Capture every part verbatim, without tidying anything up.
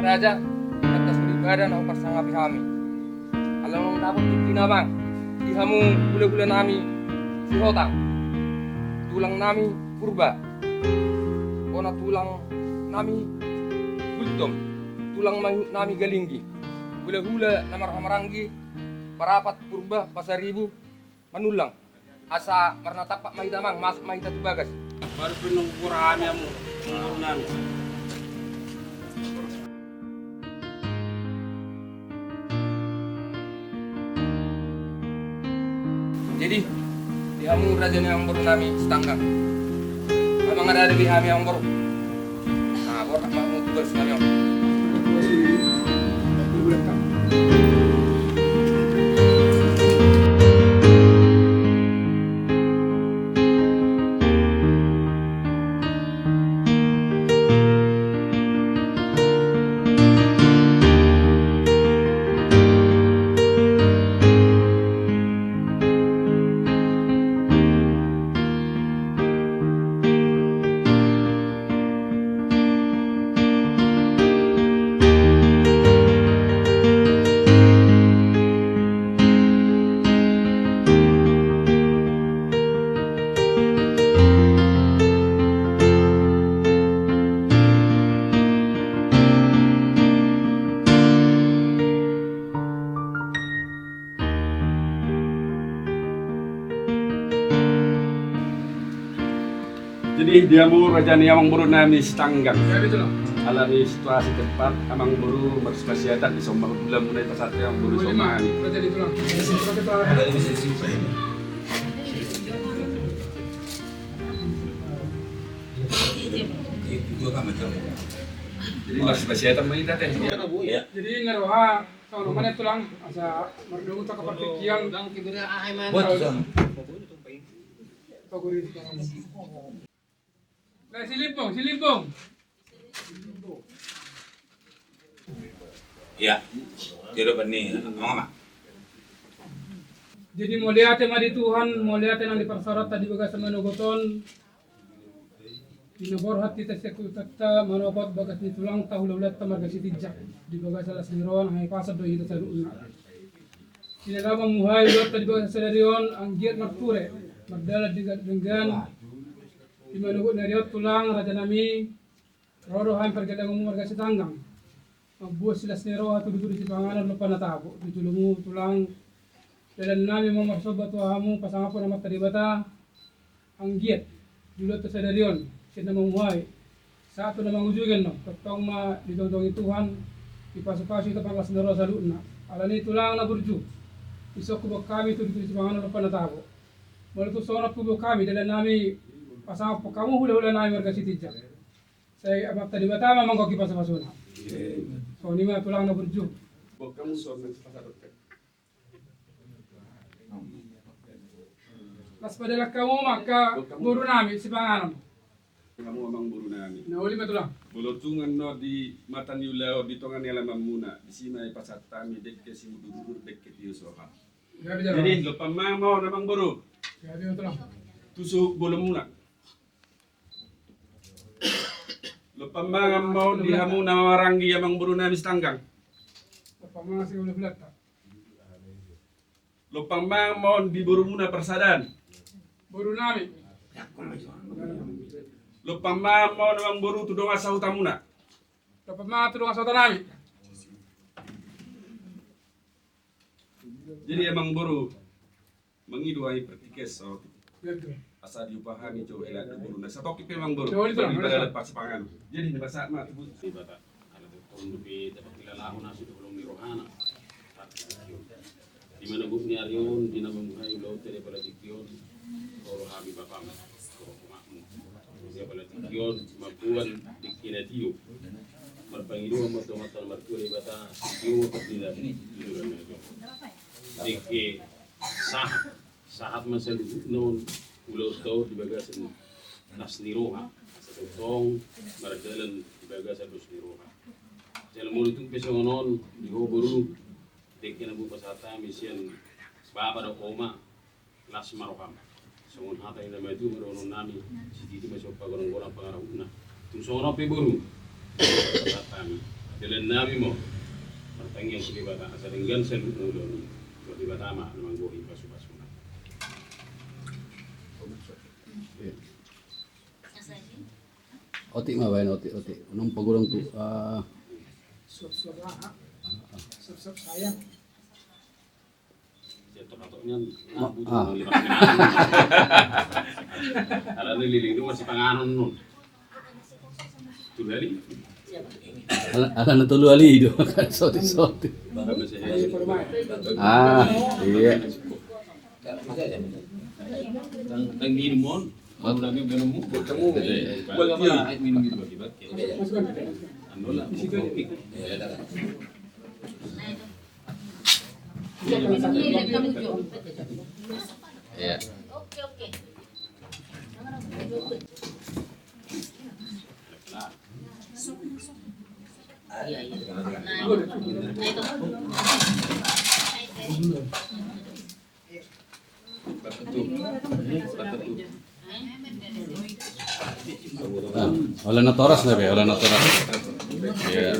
Raja, atas beribadah na huparsangapi hami. Alai unang dapot tingki na bang di hamu hulahula nami Sihotang, tulang nami Purba, bona tulang nami Gultom, tulang nami Galinggi, hulahula na marhahamaranggi, Parapat, Purba, Pasaribu, Manullang. Asa marnatampak ma hita, amang, masuk ma hita tu bagas. Baru pinung kurang hami, amang boru nami. Jadi, di hamu raja ni amang boru nami Sitanggang. Amang, ada, ada di hami, amang boru. Nah, borhat ma hamu tu bagas nami, amang. Jadi, di hamu raja ni amang boru nami Sitanggang. Alani situasi tempat, amang boru marsipasahat di somba tulang muna i, pasahat amang boru somba ni. Jadi, marsipasahat ma hita, te. Jadi, na roha, songon on ma, tulang, asa mardomu tu angka partingkian. Buat tu sana. Nah, si Limbong, si Limbong. Ya, jadi apa nih, amang, amang? Jadi, mauliate ma di Tuhan, mauliate nang di parsaoranta di bagasan manogot on. Di na borhat hita sian hutanta manopot bagas ni tulangta hulahulanta marga Sitinjak di bagasan las ni roha, nang hahipason do hita saluhutna. Di na laho mamuhai ulaonta di bagasan sadari on, anggiat marture mardalan denggan denggan. Di manogot ni ari on, tulang, raja nami, ro do hami pargellengonmu marga Sitanggang mamboan silas ni roha tu dugutdugutmu sipanganon lompa na tabo. Di jolomu, tulang, dalan nami ma marsomba tu hamu, pasangaphon Amanta Debata, anggiat di ulaonta sadari on, sian na mamuhai sahat tu na mangujungi annon, tongtong ma ditongtongi Tuhan, dipasupasu hita marlas ni roha saluhutna. Alani, tulang na burju, dison huboan hami tu dugutdugutmu sipanganon lompa na tabo. Molo tung songon on huboan hami, dalan nami pasangaphon hamu hulahula nami marga Sitinjak. Sai Amanta Debata ma manggohi pasupasuna. Songon i ma, tulang na burju. Huboan hamu songon na sipasahaton. Las padalan hamu ma angka boru nami sipanganon. Hamu amang boru nami. Na uli ma, tulang. Molo tung annon di mata ni ulaon, di tonga ni alamanmuna, disi ma dipasahat hami dengke simudurudur, dengke tio soha. Jadi, lompan ma on, amang boru. Tusu bolonmuna. Lompan ma on di hamu na marhahamaranggi, amang boru nami Sitanggang. Lompan ma on si hulahulanta. Lompan ma on di borumuna Parsadaan. Boru nami. Lompan ma on, amang boru, tu dongan sahutamuna. Lompan ma on tu dongan sahuta nami. Jadi, amang boru, mangido hami partingkian saotik. Asa diupa hami jo hela ni boru na satongkin pe, amang boru. Jadi, dipasahat ma tu Debata. Ala tongtong dope tapakilalahon asi tu holong ni rohana. Di manogot ni ari on, di na mamuhai ulaonta di apala tingki on, ro do hami, bapam, ro do omakmu di apala tingki on mamboan dengke na tio. Marpangidoan ma tu Amanta na martua Debata, sitio ma pardenggan. Dengke sahat, sahat ma saluhutna on ulaonta on di bagasan las ni roha, asa tongtong mardalan di bagasan dos ni roha. Jala molo tung pe songon on di ho, boru, dengke na boi pasahat hami sian bapa dohot oma, las ma roham. Songon hata ni na matua ma dohonon nami: Sititi ma sian pagodanggodan pangarahutna. Tung songon on pe, boru, pasahat hami: Dalan nami ma martangiang tu Debata asa denggan saluhut ulaon i. Dohot Debata ma na manggohi pasupasuna. Otik ma baen, otik, otik. Unang pagodang tu, ah. Suap-suap aha. Suap-suap sayang. Ala ni liling do masipanganon non. Tolu hali. Ala, ala na tolu hali do. Soti, soti. Ah, iya. Nang, nang minum on. Minum, minum. Anu lah. Iya. Ah, holan natoras na be, holan natoras. Iya.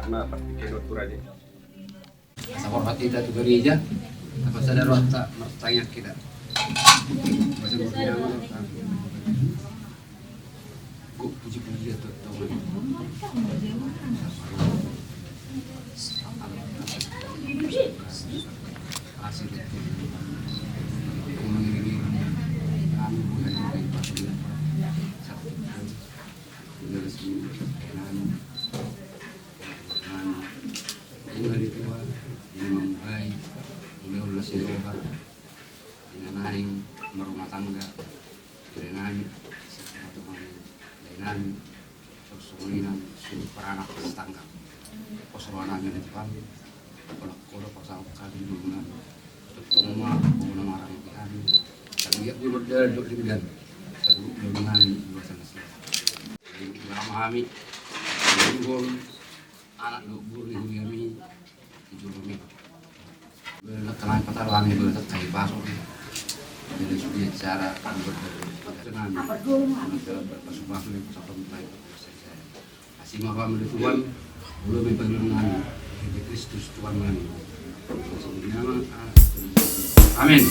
Nah, pasti kena tu raja. Asa hormat hita tu gereja, asa sada rohanta martangiang hita. Bahasa Indonesia mah, go puji-puji ya, tu, tu. Ima di tua, ima mangulai, mula-ula si roha, ima naeng marumah tangga, ima naeng si roha, ima naeng, ima naeng, songon i nang suhut paranak, tetangga. Pos roha nami di Tuhan, kolak-kolak pasangkap kami di rumah. Tongtong ma, bona marang di kami. Tapi ya, gue berdua dok di bidan. Satu dulu nami, dua sana sih. Jadi, lama kami, dulu anak dok, guru, ibu kami, itu kami. Bela kenai patar kami, bela tekai pasok. Bela sudah cara, kami berdua. Dengan, dengan cara berpasupasu, berpasupasu, Asi ma roham di Tuhan, molo ma pangidoan nami di Kristus Tuhan nami. Amin.